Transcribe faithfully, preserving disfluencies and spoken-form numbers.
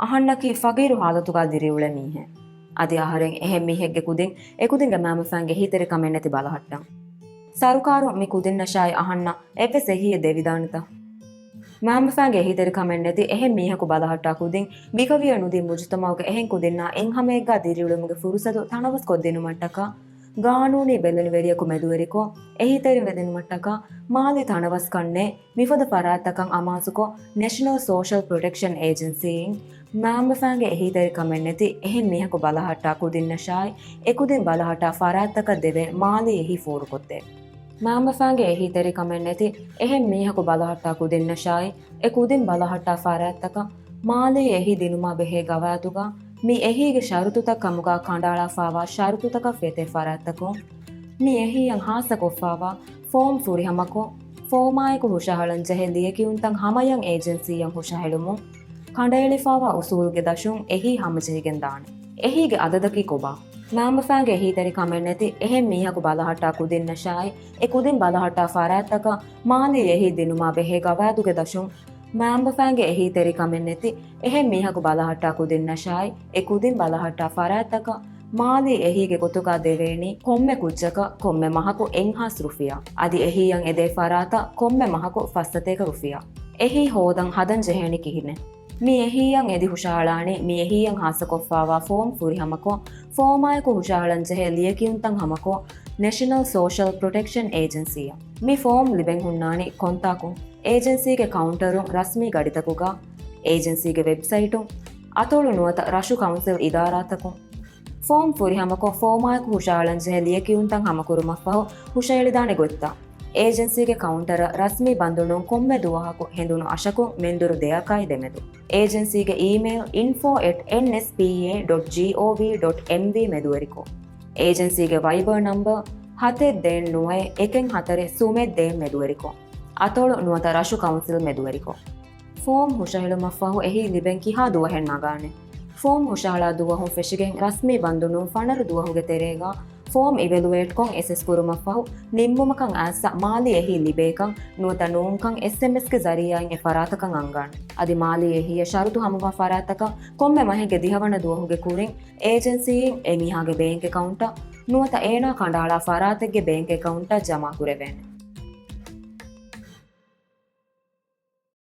އަހަންނަކީ ފަގީރު ހާލަތުގަ ދިރިއުޅޭ މީހެއް. އަދި އަހަރެން އެހެން މީހެއްގެ ކުދިން އެކުދިންގެ މައިންބަފައިންގެ އެހީތެރިކަމެއް ނެތި ބަލަހައްޓަން. ސަރުކާރުން މި ކުދިންނަށާއި އަހަންނަށް އެއްވެސް އެހީއެއް ދެވިދާނެތަ؟ މައިންބަފައިންގެ އެހީތެރިކަމެއް ނެތި އެހެން މީހަކު ބަލަހައްޓާ ކުދިން، މިކަވިޔަށް ނުދީ މުޖުތަމަޢުގެ އެހެން ކުދިންނާ އެއްހަމައެއްގަ ދިރިއުޅުމުގެ ފުރުސަތު ތަނަވަސްކޮށްދިނުމަށްޓަކާ، ގާނޫނީ ބެލެނިވެރިޔަކު މެދުވެރިކޮށް، އެހީތެރިވެދިނުމަށްޓަކާ، މާލީ ތަނަވަސްކަންނޭ، މިފަދަ ފަރާތްތަކަށް އަމާޒުކޮށް، ނެޝަނަލް ސޯޝަލް ޕްރޮޓެކްޝަން އޭޖެންސީއިން މައިންބަފައިންގެ އެހީތެރިކަމެއް ނެތި އެހެން މީހަކު ބަލަހައްޓާ ކުދިންނަށާއި، އެ ކުދިން ބަލަހައްޓާ ފަރާތްތަކަށް ދެވޭ މާލީ އެހީ ފޯރުކޮށްދޭ. މައިންބަފައިންގެ އެހީތެރިކަމެއް ނެތި އެހެން މީހަކު ބަލަހައްޓާ ކުދިންނަށާއި، އެ ކުދިން ބަލަހައްޓާ ފަރާތްތަކަށް މާލީ އެހީ ދިނުމާ ބެހޭ ގަވާއިދުގަ، މި އެހީގެ ޝަރުތުތައް ކަމުގަ ކަނޑައަޅާފައިވާ ޝަރުތުތަކަށް ފެތޭ ފަރާތްތަކުން، މި އެހީއަށް ހާއްސަކޮށްފައިވާ ފޯމް ފުރިހަމަކޮށް، ފޯމާއެކު ހުށަހަޅަންޖެހޭ ލިޔެކިޔުންތައް ހަމަޔަށް އޭޖެންސީއަށް ހުށަހެޅުމުން، ކަނޑައެޅިފައިވާ އުސޫލުގެ ދަށުން އެހީ ހަމަޖެހިގެން ދާނެ. އެހީގެ އަދަދަކީ ކޮބާ؟ މައިންބަފައިންގެ އެހީތެރިކަމެއް ނެތި އެހެން މީހަކު ބަލަހައްޓާ ކުދިންނަށާއި، އެ ކުދިން ބަލަހައްޓާ ފަރާތްތަކަށް މާލީ އެހީ ދިނުމާ ބެހޭ ގަވާއިދުގެ ދަށުން، މައިންބަފައިންގެ އެހީތެރިކަމެއް ނެތި އެހެން މީހަކު ބަލަހައްޓާ ކުދިންނަށާއި، އެ ކުދިން ބަލަހައްޓާ ފަރާތްތަކަށް މާލީ އެހީގެ ގޮތުގަ ދެވޭނީ ކޮންމެ ކުއްޖަކަށް ކޮންމެ މަހަކު އެއްހާސް ރުފިޔާ. އަދި އެހީއަށް އެދޭ ފަރާތަށް ކޮންމެ މަހަކު ފައްސަތޭކަ ރުފިޔާ. އެހީ ހޯދަން ހަދަން ޖެހޭނީ ކިހިނެއް؟ މި އެހީއަށް އެދި ހުށަހަޅާނީ މި އެހީއަށް ހާއްސަކޮށްފައިވާ ފޯމް ފުރިހަމަކޮށް، ފޯމާއެކު ހުށަހަޅަންޖެހޭ ލިޔެކިޔުންތައް ހަމަކޮށް، ނެޝަނަލް ސޯޝަލް ޕްރޮޓެކްޝަން އޭޖެންސީއަށް. މި ފޯމް ލިބެން ހުންނާނީ ކޮންތާކުން؟ އޭޖެންސީގެ ކައުންޓަރުން، ރަސްމީ ގަޑިތަކުގަ، އޭޖެންސީގެ ވެބްސައިޓުން، އަތޮޅު ނުވަތަ ރަށު ކައުންސިލް އިދާރާތަކުން. ފޯމް ފުރިހަމަކޮށް، ފޯމާއެކު ހުށަހަޅަންޖެހޭ ލިޔެކިޔުންތައް ހަމަކުރުމަށްފަހު ހުށަހެޅިދާނެ ގޮތްތައް. އޭޖެންސީގެ ކައުންޓަރަށް ރަސްމީ ބަންދުނުން ކޮންމެ ދުވަހަކު ހެނދުނު އަށަކުން މެންދުރު ދެއަކާއި ދެމެދު. އޭޖެންސީގެ އީމެއިލް އިންފޯ އެޓް އެންއެސްޕީއޭ ޑޮޓް ޖީއޯވީ ޑޮޓް އެމްވީ މެދުވެރިކޮށް. އޭޖެންސީގެ ވައިބަރ ނަމްބަރ ހަތެއް ދޭއް ނުވައެއް އެކެއް ހަތަރެއް ސުމެއް ދޭއް މެދުވެރިކޮށް. އަތޮޅު ނުވަތަ ރަށު ކައުންސިލް މެދުވެރިކޮށް. ފޯމް ހުށަހެޅުމަށްފަހު އެހީ ލިބެން ކިހާ ދުވަހެއް ނަގާނެ؟ ފޯމް ހުށަހަޅާ ދުވަހުން ފެށިގެން ރަސްމީ ބަންދުނުން ފަނަރަ ދުވަހުގެ ތެރޭގަ ފޯމް އިވެލުއޭޓްކޮށް އެސެސް ކުރުމަށްފަހު ނިންމުމަކަށް އައިސް މާލީ އެހީ ލިބޭކަން ނުވަތަ ނޫންކަން އެސްއެމްއެސްގެ ޒަރީއާއިން އެ ފަރާތަކަށް އަންގާނެ. އަދި މާލީ އެހީއަށް ޝަރުތު ހަމަވާ ފަރާތަކަށް ކޮންމެ މަހެއްގެ ދިހަވަނަ ދުވަހުގެ ކުރިން އޭޖެންސީއިން އެ މީހާގެ ބޭންކް އެކައުންޓަށް ނުވަތަ އޭނާ ކަނޑައަޅާ ފަރާތެއްގެ ބޭންކް އެކައުންޓަށް ޖަމާކުރެވޭނެ.